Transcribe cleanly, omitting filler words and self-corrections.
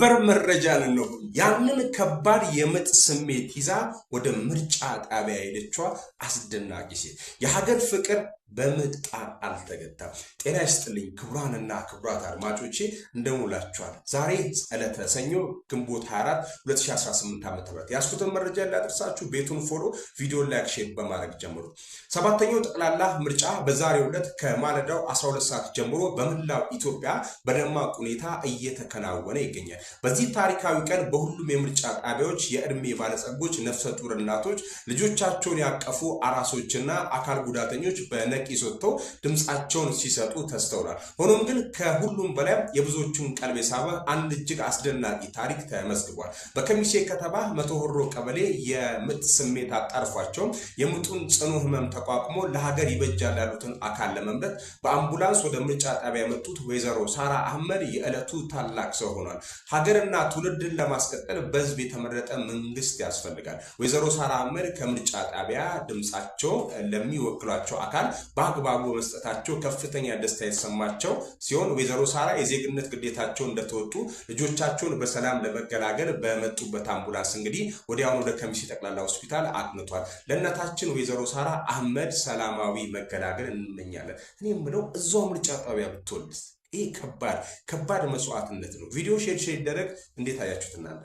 ሰበር መረጃን ነው። ያንን ከባድ የምጥ ስሜት ይዛ ወደ ምርጫ ጣቢያ ሄደችዋ አስደናቂ ሴት። የሀገር ፍቅር በምጥ ጣር አልተገታም። ጤና ይስጥልኝ ክቡራንና ክቡራት አድማጮቼ፣ እንደሙላችኋል። ዛሬ ዕለተ ሰኞ ግንቦት 24 2018 ዓ.ም ያስኩትን መረጃ ላደርሳችሁ ቤቱን follow፣ ቪዲዮን like፣ share በማድረግ ጀምሩ። ሰባተኛው ጠቅላላ ምርጫ በዛሬው ዕለት ከማለዳው 12 ሰዓት ጀምሮ በመላው ኢትዮጵያ በደማቅ ሁኔታ እየተከናወነ ይገኛል። በዚህ ታሪካዊ ቀን በሁሉም የምርጫ ጣቢያዎች የእድሜ ባለጸጎች፣ ነፍሰ ጡር እናቶች፣ ልጆቻቸውን ያቀፉ አራሶችና አካል ጉዳተኞች በነቂስ ወጥተው ድምፃቸውን ሲሰጡ ተስተውሏል። ሆኖም ግን ከሁሉም በላይ የብዙዎቹን ቀልብ የሳበ አንድ እጅግ አስደናቂ ታሪክ ተመዝግቧል። በከሚሴ ከተማ መቶ ሆሮ ቀበሌ የምጥ ስሜት አጣርፏቸው የምጡን ጽኑ ህመም ተቋቁሞ ለሀገር ይበጃል ያሉትን አካል ለመምረጥ በአምቡላንስ ወደ ምርጫ ጣቢያ የመጡት ወይዘሮ ሳራ አህመድ የዕለቱ ታላቅ ሰው ሆኗል። ሀገርና ትውልድን ለማስቀጠል በህዝብ የተመረጠ መንግስት ያስፈልጋል። ወይዘሮ ሳራ አህመድ ከምርጫ ጣቢያ ድምፃቸው ለሚወክሏቸው አካል በአግባቡ በመስጠታቸው ከፍተኛ ደስታ የተሰማቸው ሲሆን፣ ወይዘሮ ሳራ የዜግነት ግዴታቸውን እንደተወጡ ልጆቻቸውን በሰላም ለመገላገል በመጡበት አምቡላንስ እንግዲህ ወዲያውኑ ወደ ከሚሴ ጠቅላላ ሆስፒታል አቅንቷል። ለእናታችን ወይዘሮ ሳራ አህመድ ሰላማዊ መገላገል እንመኛለን። እኔ የምለው እዛው ምርጫ ጣቢያ ብትወልድስ? ይህ ከባድ ከባድ መስዋዕትነት ነው። ቪዲዮ share share ይደረግ። እንዴት አያችሁት እናንተ?